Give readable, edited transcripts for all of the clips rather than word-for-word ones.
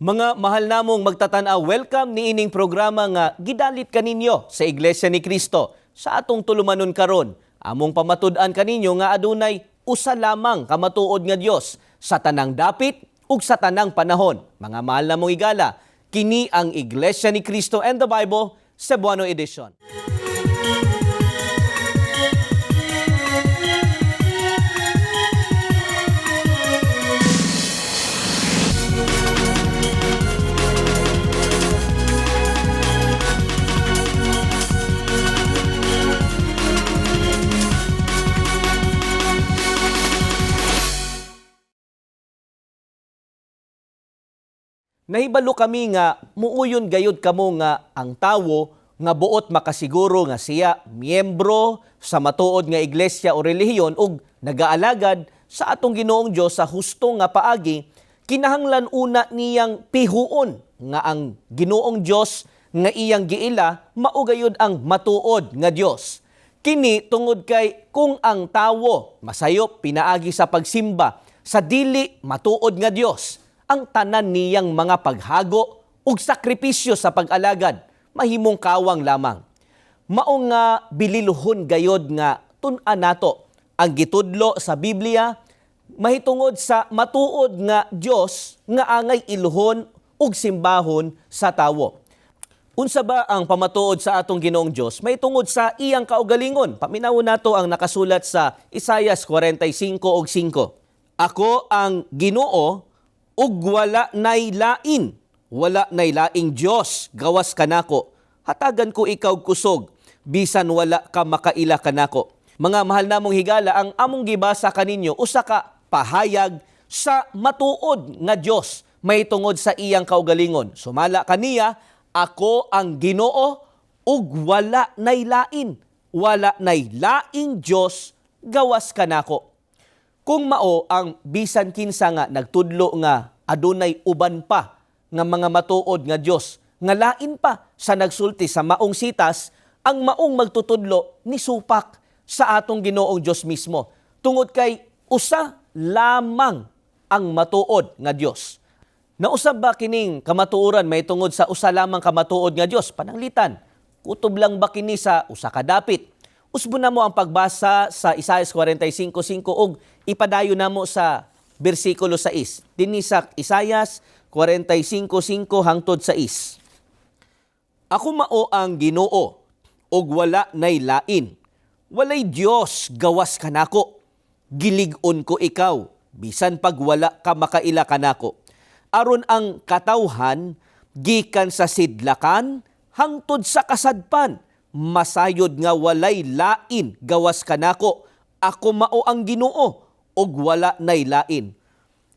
Mga mahal namong magtatan-aw, welcome niining programa nga gidalit kaninyo sa Iglesia ni Cristo sa atong tulumanon karon. Among pamatud-an kaninyo nga adunay usa lamang ka matuod nga Dios sa tanang dapit ug sa tanang panahon. Mga mahal namong higala, kini ang Iglesia ni Cristo and the Bible, Cebuano Edition. Nahibalo kami nga muuyon gayud kamo nga ang tawo nga buot makasiguro nga siya miyembro sa matuod nga iglesia o relihiyon ug nagaalagad sa atong Ginoong Dios sa husto nga paagi, kinahanglan una niyang pihuon nga ang Ginoong Dios nga iyang giila mao gayud ang matuod nga Dios. Kini tungod kay kung ang tawo masayop pinaagi sa pagsimba sa dili matuod nga Dios, ang tanan niyang mga paghago ug sakripisyo sa pag-alagad mahimong kawang lamang. Mao nga bililuhon gayod nga tun-an nato ang gitudlo sa Biblia mahitungod sa matuod nga Dios nga angay iluhon ug simbahon sa tawo. Unsa ba ang pamatuod sa atong Ginoong Dios? Mahitungod sa iyang kaugalingon. Paminawon nato ang nakasulat sa Isayas 45:5. Ako ang Ginoo ug wala nay lain, wala nay laing Dios gawas kanako. Hatagan ko ikaw kusog bisan wala ka makaila kanako. Mga mahal namong higala, ang among gibasa kaninyo usa ka pahayag sa matuod nga Dios mahitungod sa iyang kaugalingon. Sumala kaniya, ako ang Ginoo ug wala nay lain, wala nay laing Dios gawas kanako. Kung mao ang bisan kinsa nga nagtudlo nga adunay uban pa nga mga matuod nga Dios nga lain pa sa nagsulti sa maong sitas, ang maong magtutudlo ni supak sa atong Ginoong Dios mismo, tungod kay usa lamang ang matuod nga Dios. Nausab ba kining kamatuoran mahitungod sa usa lamang ka matuod nga Dios? Pananglitan, kutob lang ba kini sa usa ka dapit? Usbon namo ang pagbasa sa Isaias 45:5 ug ipadayon namo sa bersikulo 6. Dinhi sa Isaias 45:5 hangtod 6. Ako mao ang Ginoo ug wala nay lain. Walay Dios gawas kanako. Gilig-on ko ikaw bisan pag wala ka makaila kanako. Aron ang katawhan gikan sa sidlakan hangtod sa kasadpan masayod nga walay lain gawas kanako. Ako mao ang Ginoo ug wala nay lain.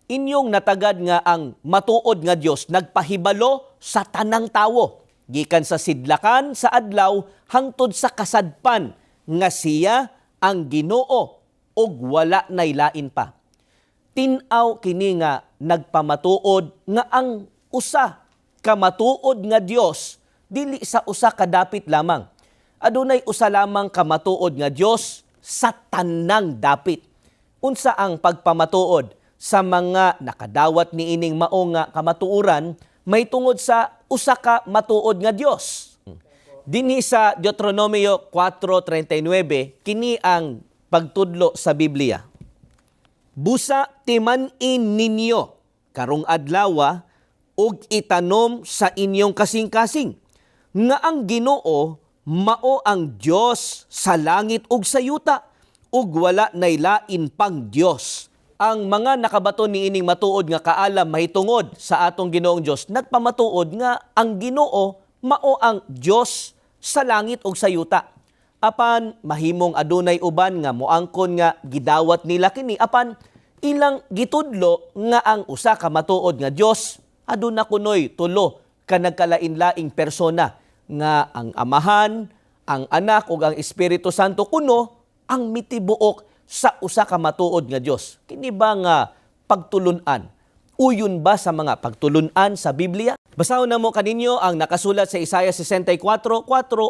Inyong natagad nga ang matuod nga Dios nagpahibalo sa tanang tawo gikan sa sidlakan sa adlaw hangtod sa kasadpan nga siya ang Ginoo ug wala nay lain pa. Tin-aw kini nga nagpamatuod nga ang usa ka matuod nga Dios dili sa usa ka dapit lamang. Adunay usa lamang ka matuod nga Dios sa tanang dapit. Unsa ang pagpamatuod sa mga nakadawat niining mao nga kamatuoran mahitungod sa usa ka matuod nga Dios? Dinhi sa Deuteronomio 4:39, kini ang pagtudlo sa Biblia. Busa timan-in ninyo karong adlawa ug itanom sa inyong kasing-kasing nga ang Ginoo mao ang Dios sa langit ug sa yuta ug wala nay lain pang Dios. Ang mga nakabaton niining matuod nga kaalam mahitungod sa atong Ginoong Dios nagpamatuod nga ang Ginoo mao ang Dios sa langit ug sa yuta. Apan mahimong adunay uban nga moangkon nga gidawat nila kini, apan ilang gitudlo nga ang usa ka matuod nga Dios aduna kunoy tulo ka nagkalain-laing persona nga ang Amahan, ang Anak ug ang Espiritu Santo kuno ang mitibuok sa usa ka matuod nga Dios. Kini ba nga pagtulun-an? Uyon ba sa mga pagtulun-an sa Biblia? Basahon namo kaninyo ang nakasulat sa Isaiah 64:4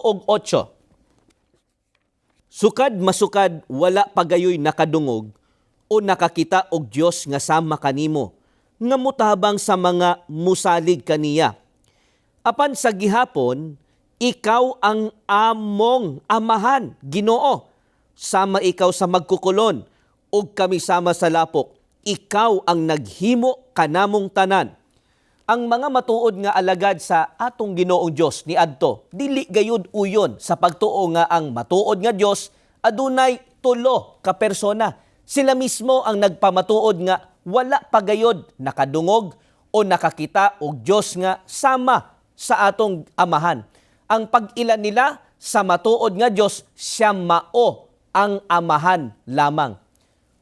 ug 8. Sukad masukad wala pagayoy nakadungog o nakakita og Dios nga sama kanimo nga mutabang sa mga musalig kaniya. Apan sa gihapon, ikaw ang among amahan, Ginoo. Sama ikaw sa magkukulon, ug kami sama sa lapok. Ikaw ang naghimo kanamong tanan. Ang mga matuod nga alagad sa atong Ginoong Dios niadto, dili gayud uyon sa pagtuo nga ang matuod nga Dios adunay tulo ka persona. Sila mismo ang nagpamatuod nga wala pa gayod nakadungog o nakakita og Dios nga sama sa atong amahan. Ang pag-ila nila sa matuod nga Dios, siya mao ang amahan lamang.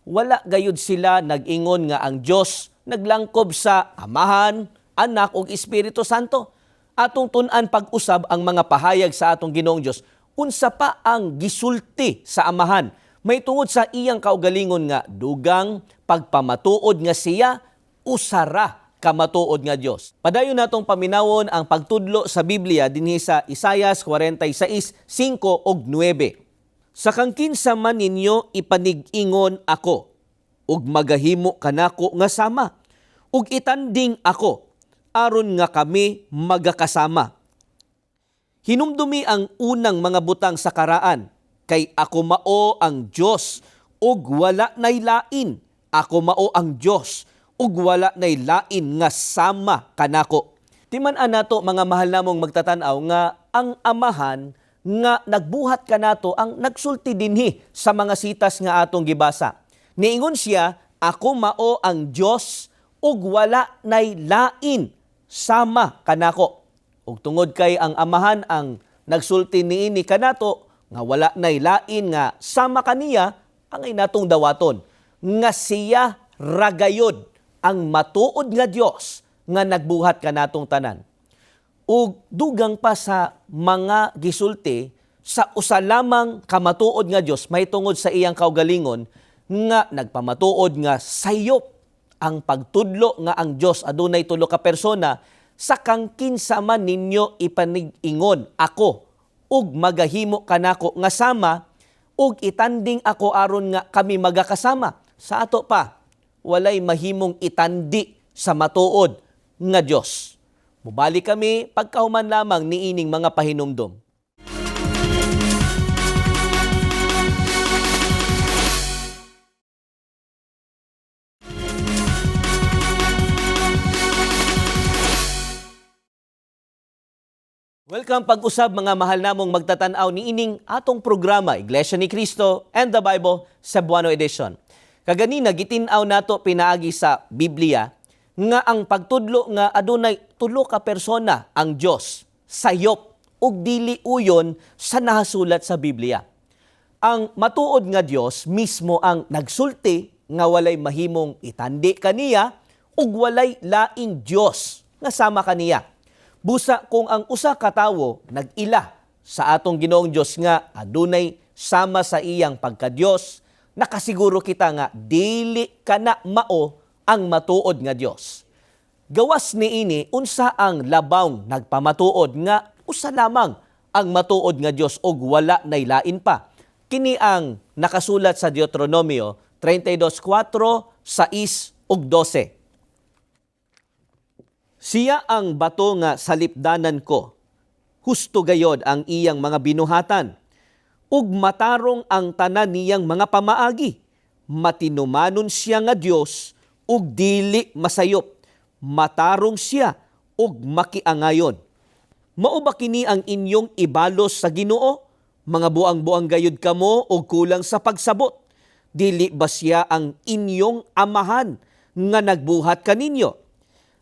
Wala gayud sila nag-ingon nga ang Dios naglangkob sa Amahan, Anak ug Espiritu Santo. Atong tun-an pag-usab ang mga pahayag sa atong Ginoong Dios. Unsa pa ang gisulti sa Amahan? May tungod sa iyang kaugalingon nga dugang pagpamatuod nga siya usara ka matuod nga Dios. Padayon natong paminawon ang pagtudlo sa Biblia dinhi sa Isayas 46:5 ug 9. Sa kang kinsa man ninyo ipanig-ingon ako, ug magahimo kanako nga sama, ug itanding ako, aron nga kami magakasama. Hinumdumi ang unang mga butang sa karaan, kay ako mao ang Dios ug wala nay lain. Ako mao ang Dios ug wala nay lain nga sama kanako. Timan-an nato, mga mahal namong magtatan-aw, nga ang Amahan nga nagbuhat kanato ang nagsulti dinhi sa mga sitas nga atong gibasa. Niingon siya, "Ako mao ang Dios ug wala nay lain sama kanako." Ug tungod kay ang Amahan ang nagsulti niini kanato nga wala nay lain nga sama kaniya, angay natong dawaton nga siya ragayod ang matuod nga Dios nga nagbuhat kanatong tanan. Ug dugang pa sa mga gisulti sa usa lamang kamatuod nga Dios mahitungod sa iyang kaugalingon nga nagpamatuod nga sayop ang pagtudlo nga ang Dios adunay tulo ka persona, sa kang kinsa man ninyo ipanig-ingon ako ug magahimo kanako nga sama ug itanding ako aron nga kami magakasama. Sa ato pa, walay mahimong itandi sa matuod nga Dios. Mubalik kami pagkahuman lamang niining mga pahinumdom. Welcome pag-usab, mga mahal namong magtatan-aw, niining atong programa, Iglesia ni Cristo and the Bible Cebuano Edition. Kaganina gitin-aw nato pinaagi sa Biblia nga ang pagtudlo nga adunay tulo ka persona ang Dios sayop ug dili uyon sa nahasulat sa Biblia. Ang matuod nga Dios mismo ang nagsulti nga walay mahimong itandi kaniya ug walay laing Dios nga sama kaniya. Busa kung ang usa ka tawo nag-ila sa atong Ginoong Dios nga adunay sama sa iyang pagka-Dios, nakasiguro kita nga dili kana mao ang matuod nga Dios. Gawas niini, unsa ang labawng nagpamatuod nga usa lamang ang matuod nga Dios ug wala nay lain pa? Kini ang nakasulat sa Deuteronomio 32:4, 6 ug 12. Siya ang bato nga salipdanan ko. Husto gayod ang iyang mga binuhatan. Ug matarong ang tanan niyang mga pamaagi. Matinumanon siya nga Dios ug dili masayop. Matarong siya ug makiangayon. Mao ba kini ang inyong ibalos sa Ginoo? Mga buang-buang gayud kamo og kulang sa pagsabot. Dili ba siya ang inyong amahan nga nagbuhat kaninyo?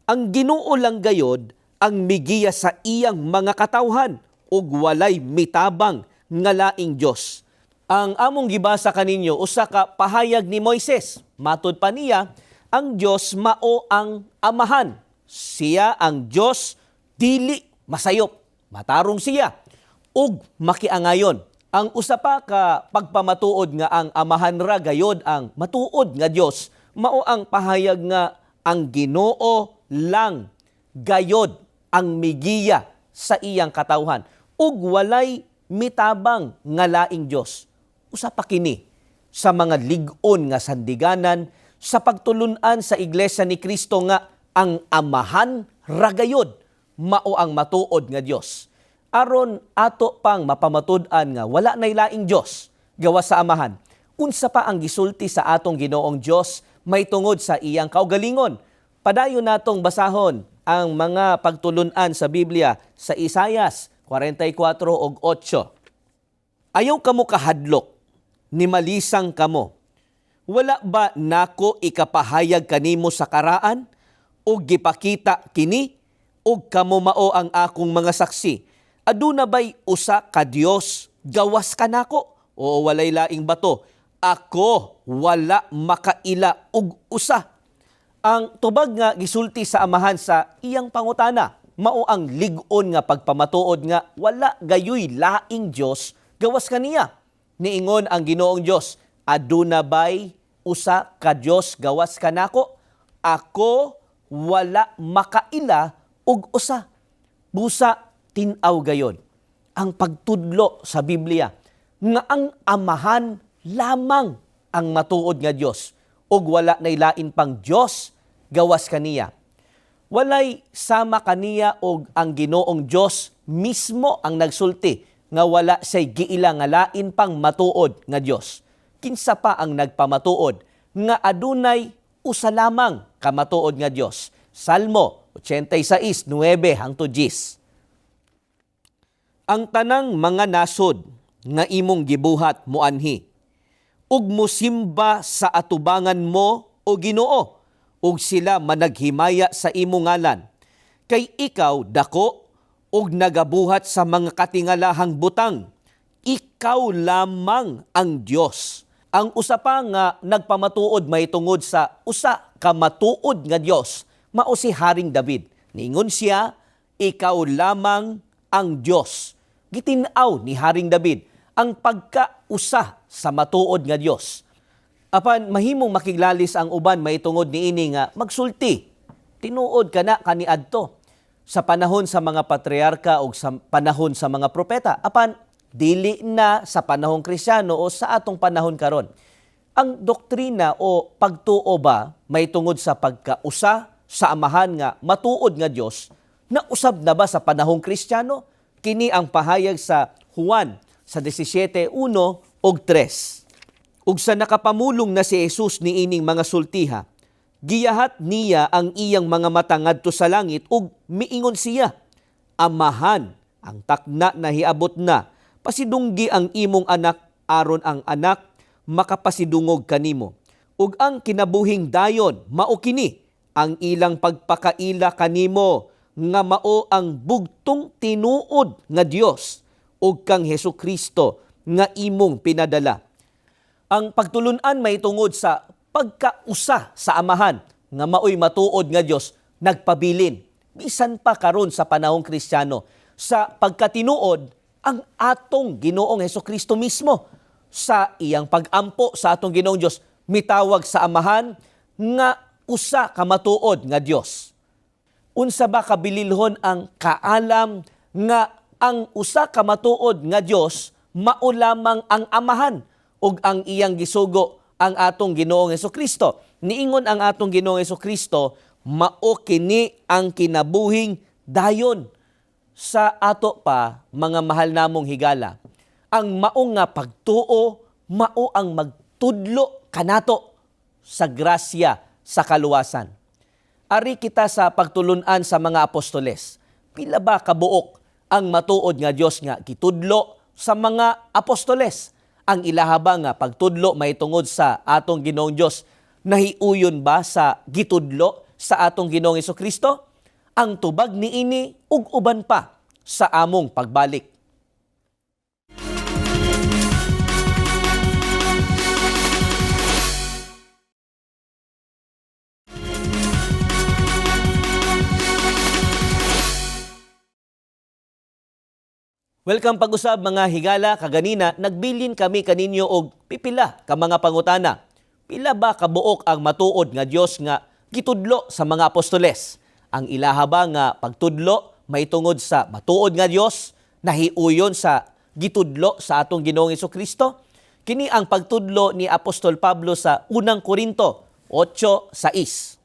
Ang Ginoo lang gayod ang migiya sa iyang mga katawhan ug walay mitabang nga laing Dios. Ang among gibasa kaninyo usa ka pahayag ni Moises. Matud pa niya, ang Dios mao ang amahan. Siya ang Dios, dili masayop. Matarong siya ug makiangayon. Ang usa pa ka pagpamatuod nga ang amahan ra gayod ang matuod nga Dios, mao ang pahayag nga ang Ginoo lang gayod ang migiya sa iyang katawhan ug walay mitabang nga laing Dios. Usa pa kini sa mga lig-on nga sandiganan Sa pagtulunan sa Iglesia ni Kristo nga ang Amahan ragayod mao ang matuod nga Dios. Aron ato pang mapamatud-an nga wala nay laing Dios gawas sa Amahan, unsa pa ang gisulti sa atong Ginoong Dios may tungod sa iyang kaugalingon? Padayon natong basahon ang mga pagtulunan sa Biblia sa Isayas 44:8. Ayaw kamo kahadlok, ni malisang kamo. Wala ba nako ikapahayag kanimo sa karaan o gipakita kini ug kamo mao ang akong mga saksi? Aduna bay usa ka Dios gawas kanako? O walay laing bato. Ako wala makaila og usa. Ang tubag nga gisulti sa Amahan sa iyang pangutana, mao ang lig-on nga pagpamatuod nga wala gayoy laing Dios gawas kaniya. Niingon ang Ginoong Dios, aduna bay usa ka Dios gawas kanako? Ako wala makaila og usa. Busa tin-aw gayon ang pagtudlo sa Biblia nga ang Amahan lamang ang matuod nga Dios ug wala nay lain pang Dios gawas kaniya. Walay sama kaniya og ang Ginoong Dios mismo ang nagsulti nga wala say giila nga lain pang matuod nga Dios. Kinsa pa ang nagpamatuod nga adunay usa lamang ka matuod nga Dios? Salmo 86:9 hangtod 10. Ang tanang mga nasod nga imong gibuhat moanhi ug mosimba sa atubangan mo, o Ginoo, ug sila managhimaya sa imong ngalan. Kay ikaw dako ug nagabuhat sa mga katingalahang butang. Ikaw lamang ang Dios. Ang usa pa nga nagpamatuod mahitungod sa usa ka matuod nga Dios mao si Haring David. Niingon siya, ikaw lamang ang Dios. Gitin-aw ni Haring David ang pagkausa sa matuod nga Dios. Apan mahimong makiglalis ang uban mahitungod niini nga magsulti. Tinuod kana kaniadto sa panahon sa mga patriarka o sa panahon sa mga propeta. Apan dili na sa panahong Kristiyano o sa atong panahon karon. Ang doktrina o pagtuo ba mahitungod sa pagkausa sa Amahan nga matuod nga Dios, nausab na ba sa panahong Kristiyano? Kini ang pahayag sa Juan sa 17:1 ug 3. Ug sa nakapamulong na si Jesus niining mga sultiha, giyahat niya ang iyang mga mata ngadto sa langit ug miingon siya, Amahan, ang takna na hiabot na, pasidunggi ang imong anak aron ang anak makapasidungog kanimo. Ug ang kinabuhing dayon mao kini, ang ilang pagpakaila kanimo nga mao ang bugtong tinuod nga Dios ug kang Hesus Kristo nga imong pinadala. Ang pagtulun-an mahitungod sa pagkausa sa Amahan nga maoy matuod nga Dios nagpabilin bisan pa karon sa panahong Kristiyano sa pagkatinuod ang atong Ginoong Hesukristo mismo sa iyang pagampo sa atong Ginoong Dios mitawag sa Amahan nga usa ka matuod nga Dios. Unsa ba kabililhon ang kaalam nga ang usa ka matuod nga Dios mao lamang ang Amahan ug ang iyang gisugo ang atong Ginoong Hesukristo? Niingon ang atong Ginoong Hesukristo, mao kini ang kinabuhing dayon. Sa ato pa, mga mahal namong higala, ang mao nga pagtuo mao ang magtudlo kanato sa grasya sa kaluwasan. Ari kita sa pagtulunan sa mga apostoles. Pila ba kabuok ang matuod nga Dios nga gitudlo sa mga apostoles? Ang ilaha ba nga pagtudlo mahitungod sa atong Ginoong Dios nahiuyon ba sa gitudlo sa atong Ginoong Hesukristo? Ang tubag niini ug uban pa sa among pagbalik. Welcome pag-usab mga higala. Kaganina nagbilin kami kaninyo og pipila ka mga pangutana. Pila ba kabuok ang matuod nga Dios nga gitudlo sa mga apostoles? Ang ilaha ba nga pagtudlo mahitungod sa matuod nga Dios nahiuyon sa gitudlo sa atong Ginoong Hesukristo? Kini ang pagtudlo ni Apostol Pablo sa unang Korinto 8:6.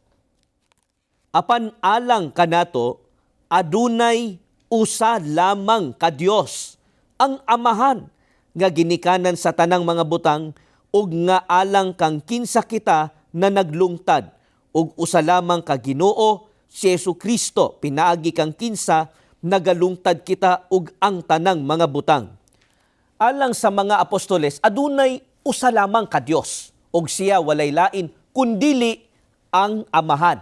Apan alang kanato, adunay usa lamang ka Dios, ang Amahan, nga ginikanan sa tanang mga butang ug nga alang kang kinsa kita na naglungtad, ug usa lamang ka Ginoo, si Jesu Kristo, pinaagi kang kinsa nagalungtad kita ug ang tanang mga butang. Alang sa mga apostoles, adunay usa lamang ka Dios ug siya walay lain kundili ang Amahan.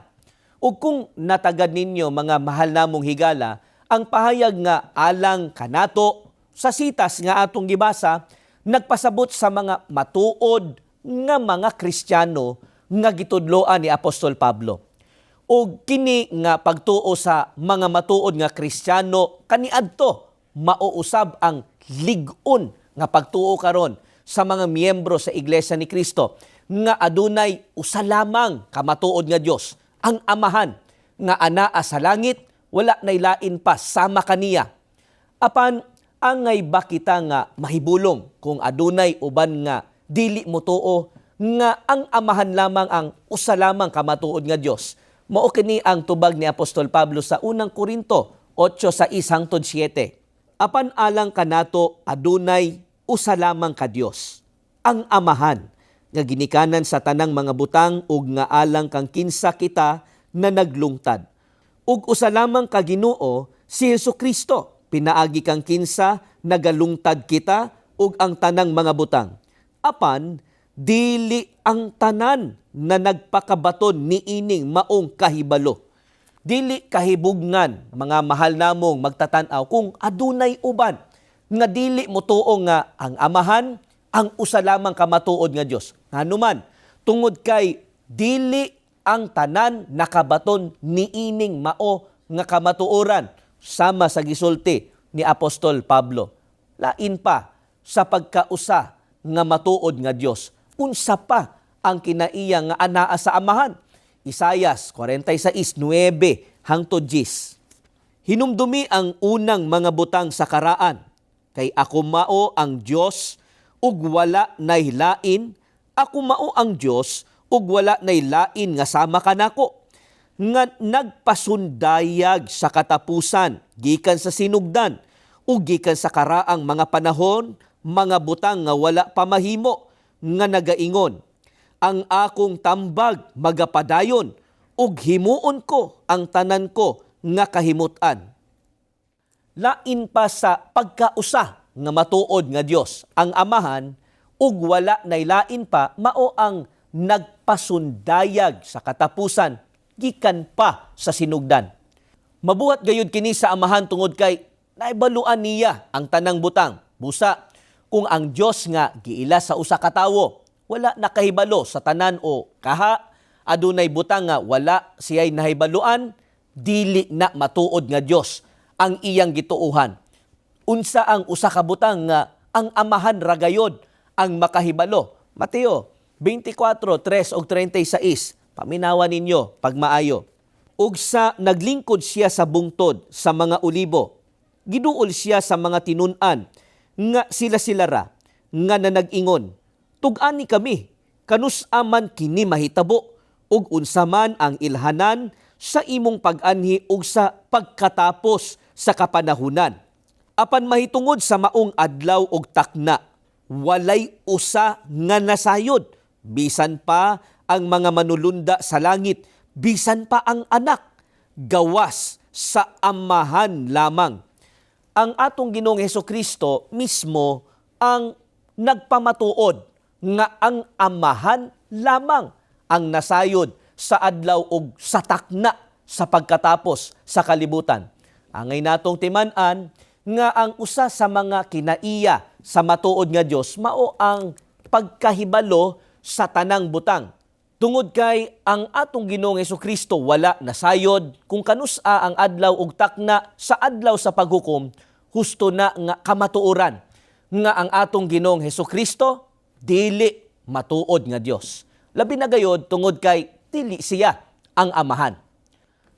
Ug kung natagad ninyo, mga mahal namong higala, ang pahayag nga "alang kanato" sa sitas nga atong gibasa, nagpasabot sa mga matuod nga mga Kristiyano nga gitudloan ni Apostol Pablo. Ug kini nga pagtuo sa mga matuod nga Kristiyano kaniadto mauusab ang lig-on nga pagtuo karon sa mga miyembro sa Iglesia ni Cristo nga adunay usa lamang ka matuod nga Dios, ang Amahan nga anaa sa langit, wala nay lain pa sama kaniya. Apan angay ba kita nga mahibulong kung adunay uban nga dili motuo nga ang Amahan lamang ang usa lamang ka matuod nga Dios? Mao kini ang tubag ni Apostol Pablo sa Unang Korinto 8:6 hangtod 7. Apan alang kanato, adunay usa lamang ka Dios, ang Amahan, nga ginikanan sa tanang mga butang ug nga alang kang kinsa kita na naglungtad. Ug usa lamang ka Ginoo, si Jesu Kristo, pinaagi kang kinsa nagalungtad kita ug ang tanang mga butang. Apan dili ang tanan na nagpakabaton niining maong kahibalo. Dili kahibugnan, mga mahal namong magtatan-aw, kung adunay uban nga dili motuo nga ang Amahan ang usa lamang ka matuod nga Dios. Nganuman, tungod kay dili ang tanan nakabaton niining mao nga kamatuoran sama sa gisulti ni Apostol Pablo. Lain pa sa pagkausa nga matuod nga Dios, unsa pa ang kinaiya nga anaa sa Amahan? Isayas 46:9 hangtod 10. Hinumdumi ang unang mga butang sa karaan, kay ako mao ang Dios ug wala nay lain, ako mao ang Dios ug wala nay lain nga sama kanako, nga nagpasundayag sa katapusan gikan sa sinugdan ug gikan sa karaang mga panahon mga butang nga wala pa mahimo, nga nagaingon, "Ang akong tambag magapadayon ug himuon ko ang tanan ko nga kahimut-an." Lain pa sa pagkausa nga matuod nga Dios ang Amahan ug wala nay lain pa, mao ang nagpasundayag sa katapusan gikan pa sa sinugdan. Mabuhat gayud kini sa Amahan tungod kay naibaluan niya ang tanang butang. Busa kung ang Dios nga giila sa usa ka tawo wala nakahibalo sa tanan o kaha adunay butang nga wala siya'y nahibaluan, dili na matuod nga Dios ang iyang gituuhan. Unsa ang usa ka butang nga ang Amahan ra gayod ang makahibalo? Mateo 24:3 ug 36. Paminawa ninyo pagmaayo. Ug sa naglingkod siya sa bungtod sa mga olibo, giduol siya sa mga tinun-an nga sila-sila ra nga nanag-ingon, "Tug-ani kami, kanus-a man kini mahitabo, ug unsa man ang ilhanan sa imong pag-anhi ug sa pagkatapos sa kapanahunan?" Apan mahitungod sa maong adlaw ug takna, walay usa nga nasayod, bisan pa ang mga manulunda sa langit, bisan pa ang Anak, gawas sa Amahan lamang. Ang atong Ginoong Heso Kristo mismo ang nagpamatuod nga ang Amahan lamang ang nasayod sa adlaw ug sa takna sa pagkatapos sa kalibutan. Angay natong timan-an nga ang usa sa mga kinaiya sa matuod nga Dios mao ang pagkahibalo sa tanang butang. Tungod kay ang atong Ginoong Kristo wala nasayod kung kanus-a ang adlaw ug takna sa adlaw sa paghukom, husto na nga kamatuoran nga ang atong Ginoong Kristo dili matuod nga Dios. Labi na gayod tungod kay dili siya ang Amahan.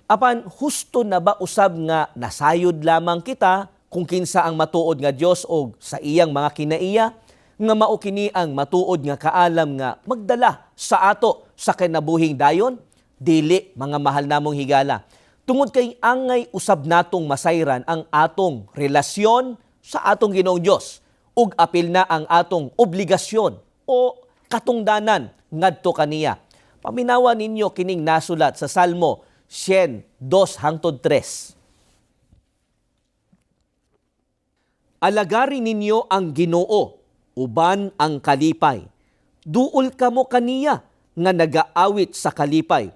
Apan husto na ba usab nga nasayod lamang kita kung kinsa ang matuod nga Dios o sa iyang mga kinaiya? Nga mao kini ang matuod nga kaalam nga magdala sa ato sa kinabuhing dayon? Dili, mga mahal namong higala. Tungod kay angay usab natong masayran ang atong relasyon sa atong Ginoong Dios ug apil na ang atong obligasyon o katungdanan ngadto kaniya. Paminawa ninyo kining nasulat sa Salmo 102 hangtod 3. Alagari ninyo ang Ginoo uban ang kalipay. Duol kamo kaniya nga nagaawit sa kalipay.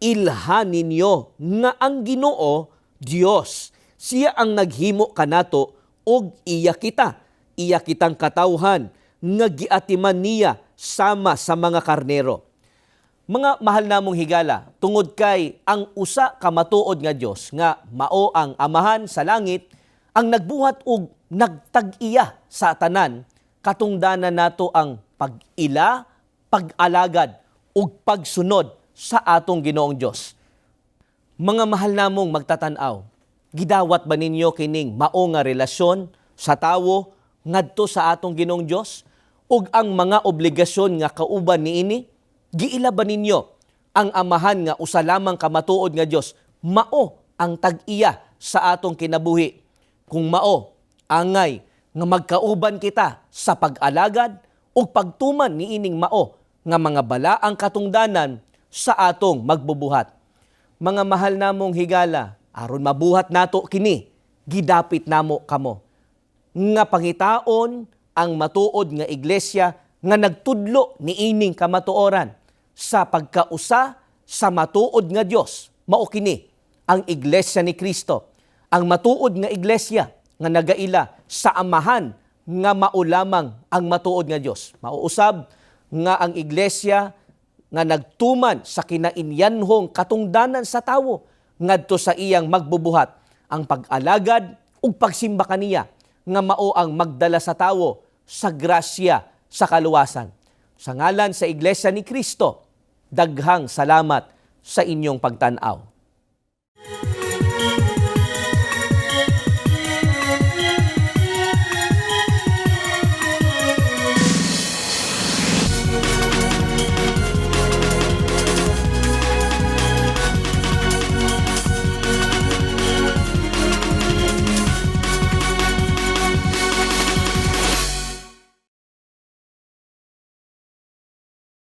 Ilha ninyo nga ang Ginoo Dios, siya ang naghimo kanato ug iya kita, iya kitang katawhan nga giatiman niya sama sa mga karnero. Mga mahal namong higala, tungod kay ang usa ka matuod nga Dios nga mao ang Amahan sa langit ang nagbuhat og nagtag-iya sa tanan, katungdanan nato ang pag-ila, pag-alagad ug pagsunod sa atong Ginoong Dios. Mga mahal namong magtatan-aw, gidawat ba ninyo kining mao nga relasyon sa tawo ngadto sa atong Ginoong Dios ug ang mga obligasyon nga kauban niini? Giila ba ninyo ang Amahan nga usa lamang ka matuod nga Dios mao ang tag-iya sa atong kinabuhi? Kung mao, angay nga magkauban kita sa pag-alagad ug pagtuman niining mao nga mga balaang katungdanan sa atong magbubuhat. Mga mahal namong higala, aron mabuhat nato kini, gidapit namo kamo nga pangitaon ang matuod nga iglesia nga nagtudlo niining kamatuoran sa pagkausa sa matuod nga Dios. Mao kini ang Iglesia ni Kristo, ang matuod nga iglesia nga nagaila sa Amahan nga mao lamang ang matuod nga Dios. Mauusab nga ang iglesia nga nagtuman sa kinainyanhong katungdanan sa tawo ngadto sa iyang magbubuhat, ang pag-alagad ug pagsimba kaniya nga mao ang magdala sa tawo sa grasya sa kaluwasan. Sa ngalan sa Iglesia ni Kristo, daghang salamat sa inyong pagtan-aw.